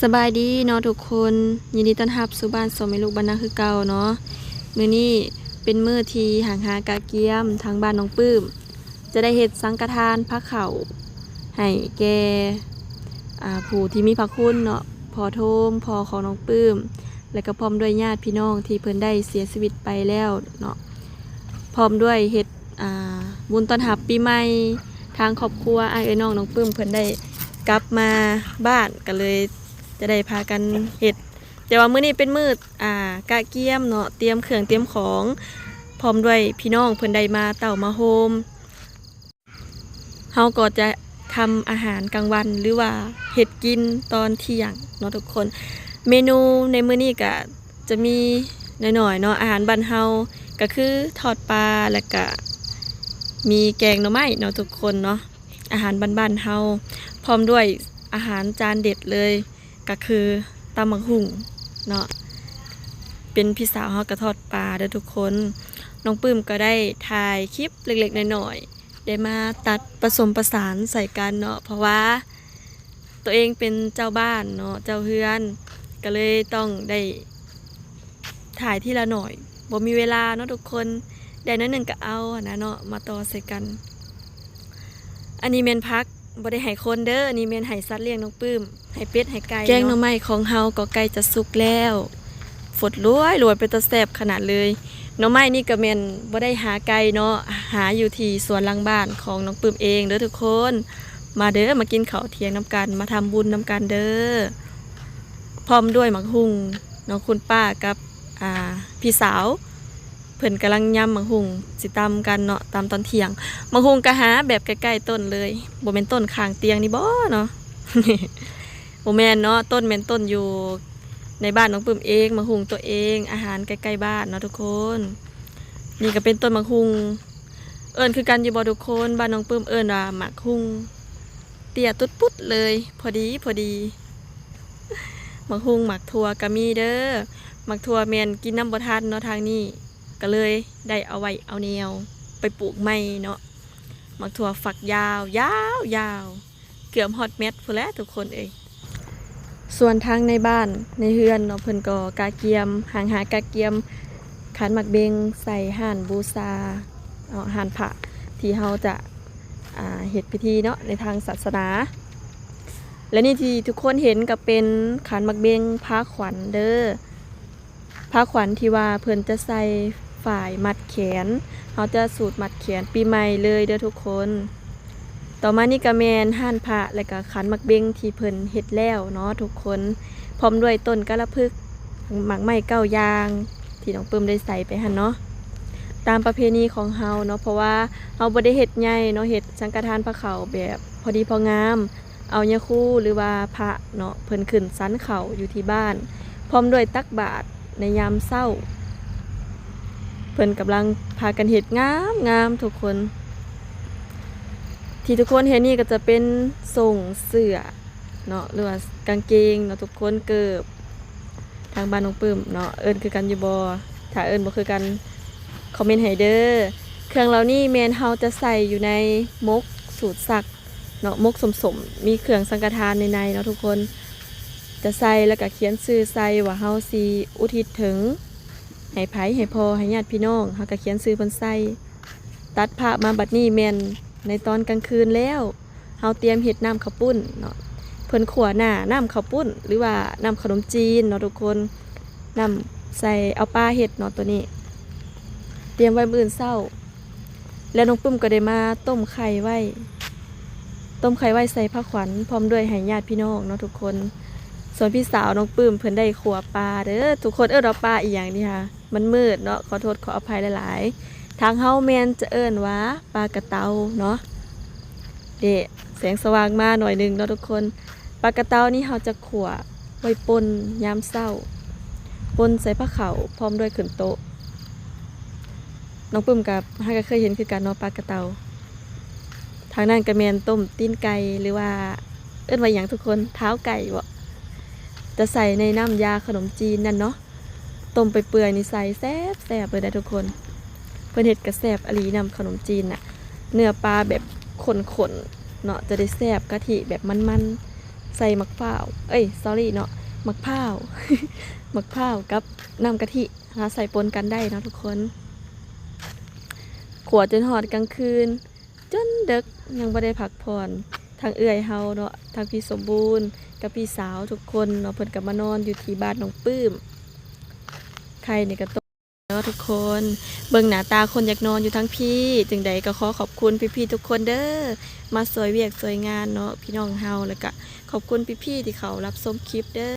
ສະບາຍດີເນາະທຸກຄົນ, ຍິນດີຕ້ອນຮັບສູ່ບ້ານສອງແມ່ລູກບ້ານນາຄືເກົ່າເນາະ. ມື້ນີ້ເປັນມື້ທີ່ຫາງຫາກະກຽມ, ທາງບ້ານນ້ອງປຶ້ມຈະໄດ້ເຮັດສັງກະທານພາເຂົ້າໃຫ້ແກ່ ອາ ຜູ້ທີ່ມີພະຄຸນເນາະ, ພໍ່ໂທມ ພໍ່ຂອງນ້ອງປຶ້ມ ແລະກະພ້ອມດ້ວຍຍາດພີ່ນ້ອງທີ່ເພິ່ນໄດ້ເສຍຊີວິດໄປແລ້ວເນາະ, ພ້ອມດ້ວຍເຮັດ ອາ ບຸນຕ້ອນຮັບປີໃໝ່. ທາງຄອບຄົວອ້າຍເອື້ອຍນ້ອງນ້ອງປຶ້ມເພິ່ນໄດ້ກັບມາບ້ານ ກໍເລີຍຈະໄດ້ພາກັນເຮັດ. ແຕ່ວ່າມື້ນີ້ເປັນມື້ ອາ ກະກຽມເນາະ, ຕຽມເຄື່ອງຕຽມຂອງ ພ້ອມດ້ວຍພີ່ນ້ອງເພິ່ນໄດ້ມາເຕົ້າມາໂຮມ. ເຮົາກໍຈະທຳອາຫານກາງວັນ ຫຼືວ່າເຮັດກິນຕອນທ່ຽງເນາະທຸກຄົນ. ເມນູໃນມື້ນີ້ກະຈະມີໜ້ອຍໆເນາະ, ອາຫານບ້ານເຮົາກະຄືທອດປາ ແລະກະມີແກງໜໍ່ໄມ້ເນາະທຸກຄົນເນາະ, ອາຫານບ້ານໆເຮົາ ພ້ອມດ້ວຍອາຫານຈານເດັດເລີຍ ກະຄືຕຳບັກຫຸ່ງເນາະ. ເປັນພີ່ສາວເຮົາກະທອດປາເດີທຸກຄົນ. ນ້ອງປຶ້ມກໍໄດ້ຖ່າຍຄລິບເລັກໆນ້ອຍໆ ໄດ້ມາຕັດປະສົມປະສານໃສ່ກັນເນາະ, ເພາະວ່າໂຕເອງເປັນເຈົ້າບ້ານເນາະ, ເຈົ້າເຮືອນ, ກໍເລີຍຕ້ອງໄດ້ຖ່າຍທີລະໜ້ອຍ, ບໍ່ມີເວລາເນາະທຸກຄົນ. ໄດ້ໜ້ອຍໜຶ່ງກໍເອົາຫັ້ນນະເນາະ ມາຕໍ່ໃສ່ກັນ. ອັນນີ້ແມ່ນຜັກ, ບໍ່ໄດ້ໃຫ້ຄົນເດີ, ອັນນີ້ແມ່ນໃຫ້ສັດລ້ຽງນ້ອງປຶ້ມ, ໃຫ້ເປັດໃຫ້ໄກ່ເນາະ. ແກງໜໍ່ໄມ້ຂອງເຮົາກໍໃກ້ຈະສຸກແລ້ວ. ຟົດລວຍໆ ເປັນຕາແຊບຂະໜາດເລີຍ. ໜໍ່ໄມ້ນີ້ກໍແມ່ນບໍ່ໄດ້ຫາໄກເນາະ, ຫາຢູ່ທີ່ສວນຫຼັງບ້ານຂອງນ້ອງປຶ້ມເອງເດີທຸກຄົນ. ມາເດີ ມາກິນເຂົ້າທ່ຽງນຳກັນ, ມາທຳບຸນນຳກັນເດີ. ພ້ອມດ້ວຍໝາກຫຸ່ງເນາະ, ຄຸນປ້າກັບ ອາ ພີ່ສາວ ເພິ່ນກຳລັງຍຳໝາກຫຸ່ງ ຊິຕຳກັນເນາະ, ຕຳຕອນທ່ຽງ. ໝາກຫຸ່ງກະຫາແບບໃກ້ໆຕົ້ນເລີຍ, ບໍ່ແມ່ນຕົ້ນຂ້າງຕຽງນີ້ບໍເນາະ? ບໍ່ແມ່ນເນາະ, ຕົ້ນແມ່ນຕົ້ນຢູ່ໃນບ້ານນ້ອງປຶ້ມເອງ, ໝາກຫຸ່ງຕົວເອງ, ອາຫານໃກ້ໆບ້ານເນາະທຸກຄົນ. ນີ້ກະເປັນຕົ້ນໝາກຫຸ່ງ, ເອີ້ນຄືກັນຢູ່ບໍ່ທຸກຄົນ? ບ້ານນ້ອງປຶ້ມເອີ້ນວ່າໝາກຫຸ່ງ, ເຕ້ຍຕຸດປຸດເລີຍ, ພໍດີ ພໍດີ. ໝາກຫຸ່ງ ໝາກຖົ່ວກະມີເດີ. ໝາກຖົ່ວແມ່ນກິນນຳບໍ່ທັນເນາະ, ທາງນີ້ ກະເລີຍໄດ້ເອົາໄວ້ເອົາແນວໄປປູກໃໝ່ເນາະ. ໝາກຖົ່ວຝັກຍາວ ຍາວໆ ເກືອບຮອດແມັດພຸ້ນແຫຼະທຸກຄົນເອີຍ. ສ່ວນທາງໃນບ້ານໃນເຮືອນເນາະ, ເພິ່ນກໍກະກຽມ ຫາງຫາກະກຽມຂັນໝາກເບັງໃສ່ຮ້ານບູຊາເນາະ, ຮ້ານພະທີ່ເຮົາຈະ ອາ ເຮັດພິທີເນາະ ໃນທາງສາສະໜາ. ແລະນີ້ທີ່ທຸກຄົນເຫັນກໍເປັນຂັນໝາກເບັງພາຂວັນເດີ. ພາຂວັນທີ່ວ່າເພິ່ນຈະໃສ່ຝ້າຍມັດແຂນ, ເຮົາຈະສູດມັດແຂນປີໃໝ່ເລີຍເດີທຸກຄົນ. ຕໍ່ມານີ້ກະແມ່ນຮ້ານພະ ແລະກະຂັນໝາກເບັງທີ່ເພິ່ນເຮັດແລ້ວເນາະທຸກຄົນ, ພ້ອມດ້ວຍຕົ້ນກາລະພຶກ, ໝາກໄມ້ເກົ້າຢ່າງທີ່ນ້ອງປຶ້ມໄດ້ໃສ່ໄປຫັ້ນເນາະ. ຕາມປະເພນີຂອງເຮົາເນາະ, ເພາະວ່າເຮົາບໍ່ໄດ້ເຮັດໃຫຍ່ເນາະ, ເຮັດສັງກະທານພາເຂົ້າແບບພໍດີພໍງາມ. ເອົາຍາຄູ ຫຼືວ່າພະເນາະ ເພິ່ນຂຶ້ນສັນເຂົ້າຢູ່ທີ່ບ້ານ ພ້ອມດ້ວຍຕັກບາດໃນຍາມເຊົ້າ. ເພິ່ນກຳລັງພາກັນເຮັດງາມໆ ທຸກຄົນ. ທີ່ທຸກຄົນເຫັນນີ້ກໍຈະເປັນສົ້ງເສື້ອເນາະ ຫຼືວ່າກາງເກງເນາະທຸກຄົນ, ເກີບ. ທາງບ້ານນ້ອງປຶ້ມເນາະ ເອີ້ນຄືກັນຢູ່ບໍ່? ຖ້າເອີ້ນບໍ່ຄືກັນ ຄອມເມັນໃຫ້ເດີ. ເຄື່ອງເຫຼົ່ານີ້ແມ່ນເຮົາຈະໃສ່ຢູ່ໃນໝົກສູດສັກ ເນາະ, ໝົກສົ້ມໆ ມີເຄື່ອງສັງກະທານໃນໆເນາະທຸກຄົນ. ຈະໃສ່ແລ້ວກະຂຽນຊື່ໃສ່ວ່າເຮົາຊິອຸທິດເຖິງໃຫ້ໃຜ ໃຫ້ພໍ່ ໃຫ້ຍາດພີ່ນ້ອງ, ເຮົາກະຂຽນຊື່ເພິ່ນໃສ່. ຕັດພາບມາບັດນີ້ແມ່ນໃນຕອນກາງຄືນແລ້ວ, ເຮົາຕຽມເຮັດນ້ຳເຂົ້າປຸ້ນເນາະ. ເພິ່ນຂົ້ວໜ້ານ້ຳເຂົ້າປຸ້ນ ຫຼືວ່ານ້ຳຂະໜົມຈີນເນາະທຸກຄົນ. ນ້ຳໃສ່ເອົາປາເຮັດເນາະ ໂຕນີ້ ຕຽມໄວ້ມື້ອື່ນເຊົ້າ. ແລ້ວນ້ອງປຶ້ມກໍໄດ້ມາຕົ້ມໄຂ່ໄວ້, ຕົ້ມໄຂ່ໄວ້ໃສ່ພາຂວັນ ພ້ອມດ້ວຍໃຫ້ຍາດພີ່ນ້ອງເນາະທຸກຄົນ. ສ່ວນພີ່ສາວນ້ອງປຶ້ມເພິ່ນໄດ້ຂົ້ວປາເດີ. ທຸກຄົນເອີ້ນວ່າປາອີ່ຫຍັງນີ້ຫາ? ມັນມືດເນາະ, ຂໍໂທດຂໍອະໄພຫຼາຍໆ. ທາງເຮົາແມ່ນຈະເອີ້ນວ່າປາກະເຕົາເນາະ. ເດ ແສງສະຫວ່າງມາໜ້ອຍໜຶ່ງເນາະທຸກຄົນ. ປາກະເຕົານີ້ເຮົາຈະຂົ້ວໄວ້ປົ່ນຍາມເຊົ້າ, ປົ່ນໃສ່ພາເຂົ້າພ້ອມດ້ວຍຂຶ້ນໂຕະ. ນ້ອງປຶ້ມກັບ ຫາກະເຄີຍເຫັນຄືກັນເນາະ ປາກະເຕົາ. ທາງນັ້ນກະແມ່ນຕົ້ມຕີນໄກ່ ຫຼືວ່າເອີ້ນວ່າຫຍັງທຸກຄົນ? ທ້າວໄກ່ບໍ? ຈະໃສ່ໃນນ້ຳຢາຂະໜົມຈີນນັ້ນເນາະ. ຕົ້ມໄປເປື່ອຍນີ້ໃສ່ແຊບໆເລີຍເດ້ທຸກຄົນ. ເພິ່ນເຮັດກະແຊບອີ່ຫຼີ ນ້ຳຂະໜົມຈີນນະ. ເນື້ອປາແບບຂ້ນໆເນາະ ຈະໄດ້ແຊບ, ກະທິແບບມັນໆ. ໃສ່ໝາກພ້າວ ເອີຍ sorry ເນາະ ໝາກພ້າວ ໝາກພ້າວກັບນ້ຳກະທິ ເຮົາໃສ່ປົນກັນໄດ້ເນາະທຸກຄົນ. ຂົ້ວຈົນຮອດກາງຄືນ ຈົນເດິກ ຍັງບໍ່ໄດ້ພັກຜ່ອນ. ທັງເອື້ອຍເຮົາເນາະ ທັງພີ່ສົມບູນກັບພີ່ສາວທຸກຄົນເນາະ ເພິ່ນກໍມານອນຢູ່ທີ່ບ້ານນ້ອງປຶ້ມ. ໄຂ່ນີ້ກໍຕົ້ມເນາະທຸກຄົນ. ເບິ່ງໜ້າຕາຄົນຢາກນອນຢູ່ທາງພີ້. ຈັ່ງໃດກໍຂໍຂອບຄຸນພີ່ໆທຸກຄົນເດີ ມາຊ່ວຍວຽກຊ່ວຍງານເນາະ ພີ່ນ້ອງເຮົາ. ແລ້ວກະຂອບຄຸນພີ່ໆທີ່ເຂົ້າຮັບຊົມຄລິບເດີ.